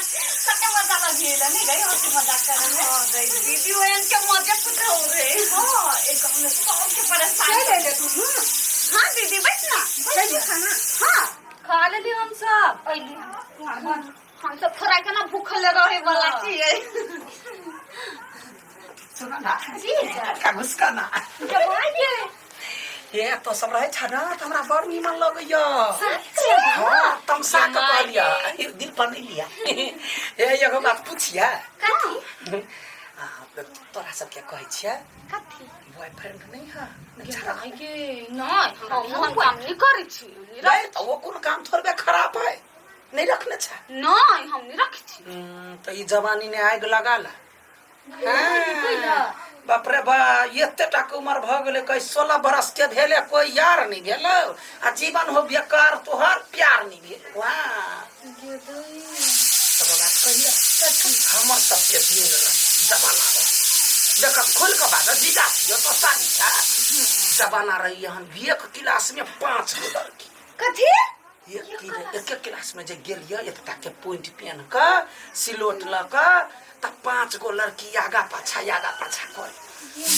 कते मजा लगी ने गई हंसी मजाक करे में। हाँ गई दीदी, ओहन के मजे कुछ हो रहे। हाँ, एक गाँव में सबके परेशान। चलि अयलै दुनू? हाँ दीदी, बैठ ना। खैली खाना? हाँ, खा लेली हम सब। अयली हम। हम सब थोड़ा केना भूखल रहे वाला छियै। सुन ना। जी। का घुसका ना। जमाइए। हे, तो सब रहै छ ना त हमरा बड़ निमन लगैया। हाँ, तमसा के कहलिया, दिल पर नहीं लिया। हे, एगो बात पूछिया। कथी? आ, तोरा सबके कहै छियै। कथी? बॉयफ्रेंड नहीं है? नहीं छड़ा? ये नहीं, हम हम काम नहीं करै छी। नहीं तो वो कोनो काम थोड़बे खराब है, नहीं रखने छ? नहीं, हम नहीं रखै छी। तो ई जवानी ने आगि लगा ला। हाँ, बाप रे बा, एते टा के उम्र भ गेलै, कई 16 बरस के भेले, कोई यार नहीं भेल आ जीवन हो बेकार, तोहर प्यार नहीं भेल। वाह, तब बात कहिया हमर सबके दिन रहे, जमाना रहे, देख, खोल के बात जीजा छियो तो साली छा, जमाना रही हन एक क्लास में 5 गो लड़की। कथी? एक एक एक क्लास में जे गेलियै, एतटा के पॉइंट पेन के सिलोट लऽ के, तऽ 5 गो लड़की आगा पाछा करे।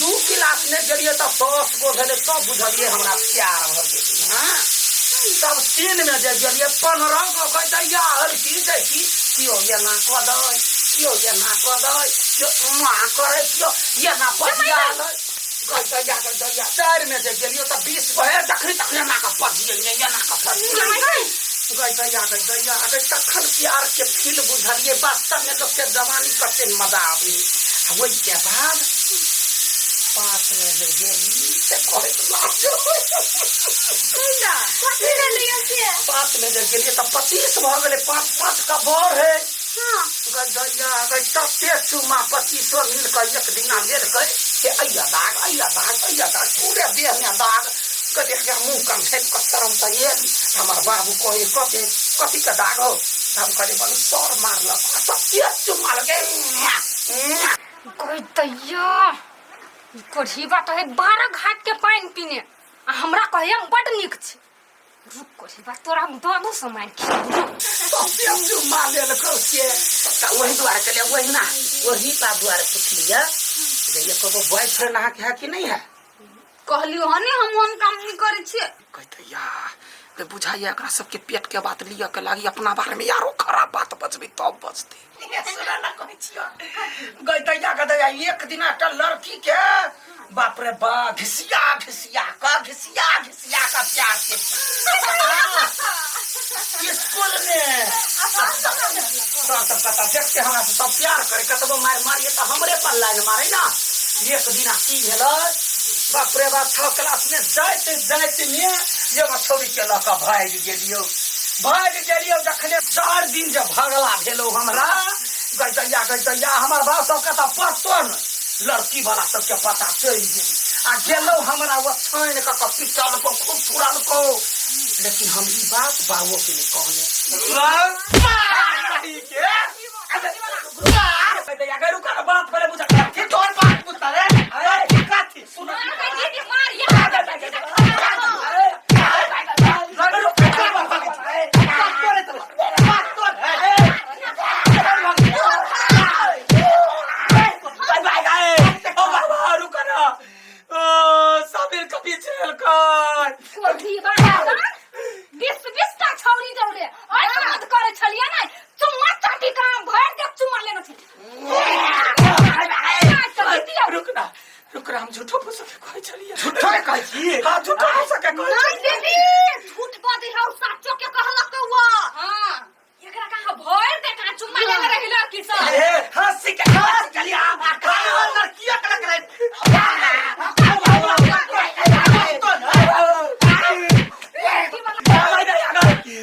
2 क्लास में गेलियै तऽ 10 गो भेलै, तब बुझलियै हमरा प्यार भऽ गेलै। हाँ, तब 3 में जे गेलियै, 15 गो गै दैया हर की जै की, केओ एना कऽ दै, केओ एना कऽ दै, केओ एना करै, केओ एना पजिया लै। गै दैया, गै दैया, 4 में जे गेलियै तऽ 20 गो हे, जखनी तखनी एना कऽ पजियै, एना कऽ पजियै। गै दैया, गै दैया, गै, तखन प्यार के फील बुझलियै। वास्तव में लोक के जवानी कते मजा आबै। आ ओहिके बाद 5 में जे गेली से कहैत लाज। कथी भेलै से? 5 में जे गेलियै तऽ 25 भऽ गेलै, 5 5 का बर है। गै दैया गै, तते चुमा 25 मिल कऽ एक दिना लेलकै से अइया दाग, अइया दाग, अइया दाग, पूरे देह में दाग। गै देख, मुँह कान झाँपि कऽ शरम तऽ एल। हमर बाबू कहे, कते कथी के दाग हो? तऽ हम कहलियै, बोलू सर मारलक, तते चुमा लेलकै। गई दैया, ई कोढ़ीबा तऽ है 12 घाट के पानि पीने आ हमरा कहैया हम बड नीक छी। रुक कोढ़ीबा, तोरा हम दऽ सामान खियाबू, रुक। तते चुमा लेलकौ से तऽ ओहि दुआरे कहलियै, ओहिना ओही बात दुआरे पुछलियै जे एको गो बॉयफ्रेंड अहाँके है कि नहीं है? कहलियो हन, हम ओहन काम नहीं करै छियै। कहते या गे, बुझाइया एकरा सबके पेट के बात लिअ के लागी, अपना बारे में यारो खराब बात बजबी तब बजते। सुना ना, कहै छियो, गई दैया, गई दैया, एक दिन एकटा लड़की के, बाप रे बा, घिसिया घिसिया का, घिसिया घिसिया का प्यार के स्कूल में सर सब कहता, देखते हमरा से सब प्यार करे, कतबो मार मारिए तऽ हमरे पर लाइन मारे ना। एक दिन की भेलै, बाप रे बाप, 6 क्लास में जाइत जाइत में एगो छौड़ी के लऽ कऽ भागि गेलियौ, भागि गेलियौ। जखने 4 दिन जे भगला भेलौ हमरा, गई दैया, गई दैया, हमर बाप सबके तऽ पतो नहि, लड़की वाला सबके पता चलि गेल आ गेलौ, हमरा ओ छानि कऽ कऽ पिटलकौ, खूब थुरलकौ, लेकिन हम ई बात बाबो के नहि कहने। बात पहिले बुझ, कथी तोहर बात बुझता रे? अरे कथी सुन। दीदी मार या। कोढ़ीबा, 20 20 टा छौरी दौड़े और मदद करे छलियै ने, चुम्मा चाटी काम भरि देख चुम्मा लेने छी। रुकना, रुकना, हम झूठो फूसो के कहै छलियै। झूठो के कहै छी? हाँ, झूठो फूसो के कहै। नहीं दीदी, झूठ बजै हौ, साचो के कहलक हुआ। हाँ, एकरा कहाँ भरि दे कहाँ चुम्मा लेने रही लड़की सब। ए, हंसी के हंसी चलिया लड़किया के लग रहे।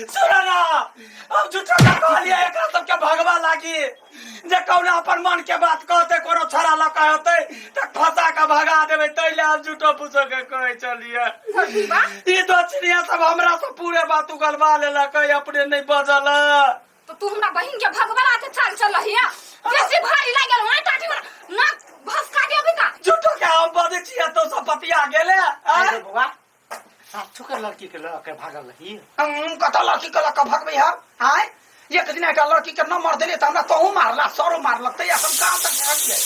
सुनो ना, हम झूठो के कहलियै, एकरा सबके भगवा लागी जे कौना अपन मन के बात कहते, कोनो छोड़ा लऽ कऽ होतै तऽ फंसा के भगा देबै, ताहि लए हम झूठो फूसो के कहै छलियै। कोढ़ीबा। ई दक्षिणिया सब हमरा से पूरे बात उगलवा लेलक, अपने नहीं बजल। तो तू हमरा बहिन के भगवला के चाल चल रही है, बेसी भारी लागल वहीं टाटी वाला ना भसका के अभी का। झूठो के हम बजै छियै तो सब बतिया गेले। अरे बौआ, साचो के लड़की के लऽ के भागल रही? हम कतऽ लड़की के लऽ कऽ भगबै हम? आय, एक दिन एकटा लड़की के नंबर देलियै तऽ हमरा तोहू मारला सरो मारलक तैया हम गाँव तक भागियै।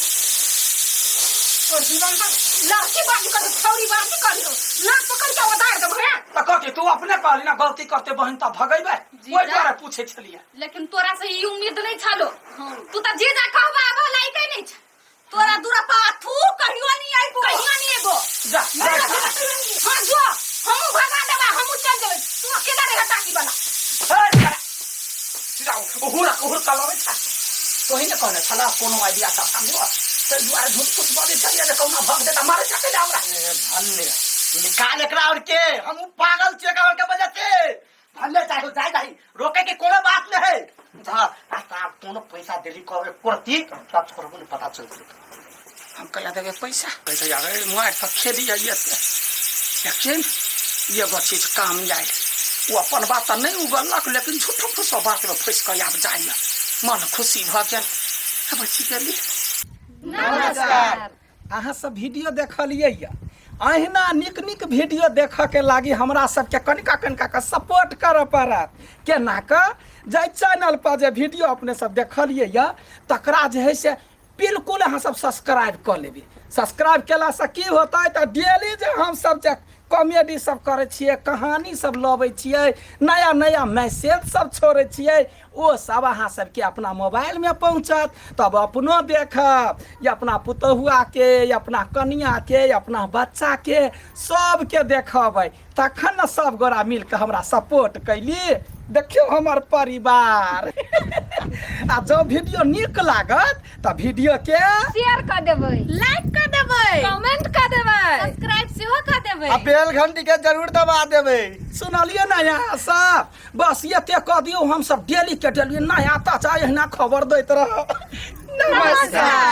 तोर जीवन पर लड़की बाजी कर छौरी बाजी कर नाक पकड़ के उतार देबो हैं। तऽ कथी तू अपने कहली ना गलती करते बहिन तऽ भगैबै, ओहि दुआरे पूछै छलियै। लेकिन तोरा से ई उम्मीद नहीं छलो, तू तऽ जे जा कहबा आबो लायके नहीं छ। तोरा दूरा पाथू कहियो नहीं आइबो, कहियो नहीं आइबो। जा जा। हां जो हमू भगा देबा, हमू चल जेबै, तू अकेला रह टाकी वाला। सीधा हुरा हुर कलबै छ। तोही ने कहने छला कोनो आइडिया तऽ हमरो ताहि दुआरे झूठ फूस बजै छलियै जे कहुना भग देता मारे चके जा हमरा। ए, भन्ने निकाल एकरा और के, हम पागल छियै एकरा और के वजह से। भन्ने चाहे जाय जाही, रोके के कोनो बात नहीं है। हाँ, आ साहब कोनो पैसा देली कह करती तब छोड़बो नहीं, पता चल जेतै। हम कहिया देबै पैसा? पैसा यार मारि कऽ खेली जाइए, लेकिन एगो चीज काम आयल, ओ अपन बात तऽ नहि उगलक, लेकिन झूठो फूसो बातमे फँसि कऽ आब जाइए, मन खुशी भऽ गेल। बचि गेली। नमस्कार, अहाँ सब वीडियो देखलियै यऽ। अहिना नीक नीक वीडियो देखऽके लागी हमरा सबके कनिका कनिका कऽ सपोर्ट करऽ पड़त। केना कऽ? जाहि चैनल पर जे वीडियो अपने सब देखलियै यऽ तकरा जे है से बिल्कुल अहाँ सब सब्सक्राइब कऽ लेबै। सब्सक्राइब केलासँ की होतै तऽ डेली जे हमसब जे कॉमेडी सब करै छियै, कहानी सब लबै छियै, नया नया मैसेज सब छोड़ै छियै, ओ सब अहाँ सबके अपना मोबाइलमे पहुँचत। तब अपनो देखब या अपना पुतहुआके या अपना कनिआके या अपना बच्चाके सबके देखबै, तखन ने सब गोरा मिलके हमरा सपोर्ट कैली। देखियौ हमर परिवार। आ जँ वीडियो नीक लागत तऽ वीडियो के शेयर कऽ देबै, लाइक कऽ देबै, कमेंट कऽ देबै, सब्सक्राइब सेहो कऽ देबै आ बेल घंटी के जरूर दबा देबै। सुनलियै ने यहाँ सब? बस एते कऽ दियौ, हमसब डेली के डेली नया ताजा एहिना खबर दैत रहब। नमस्कार।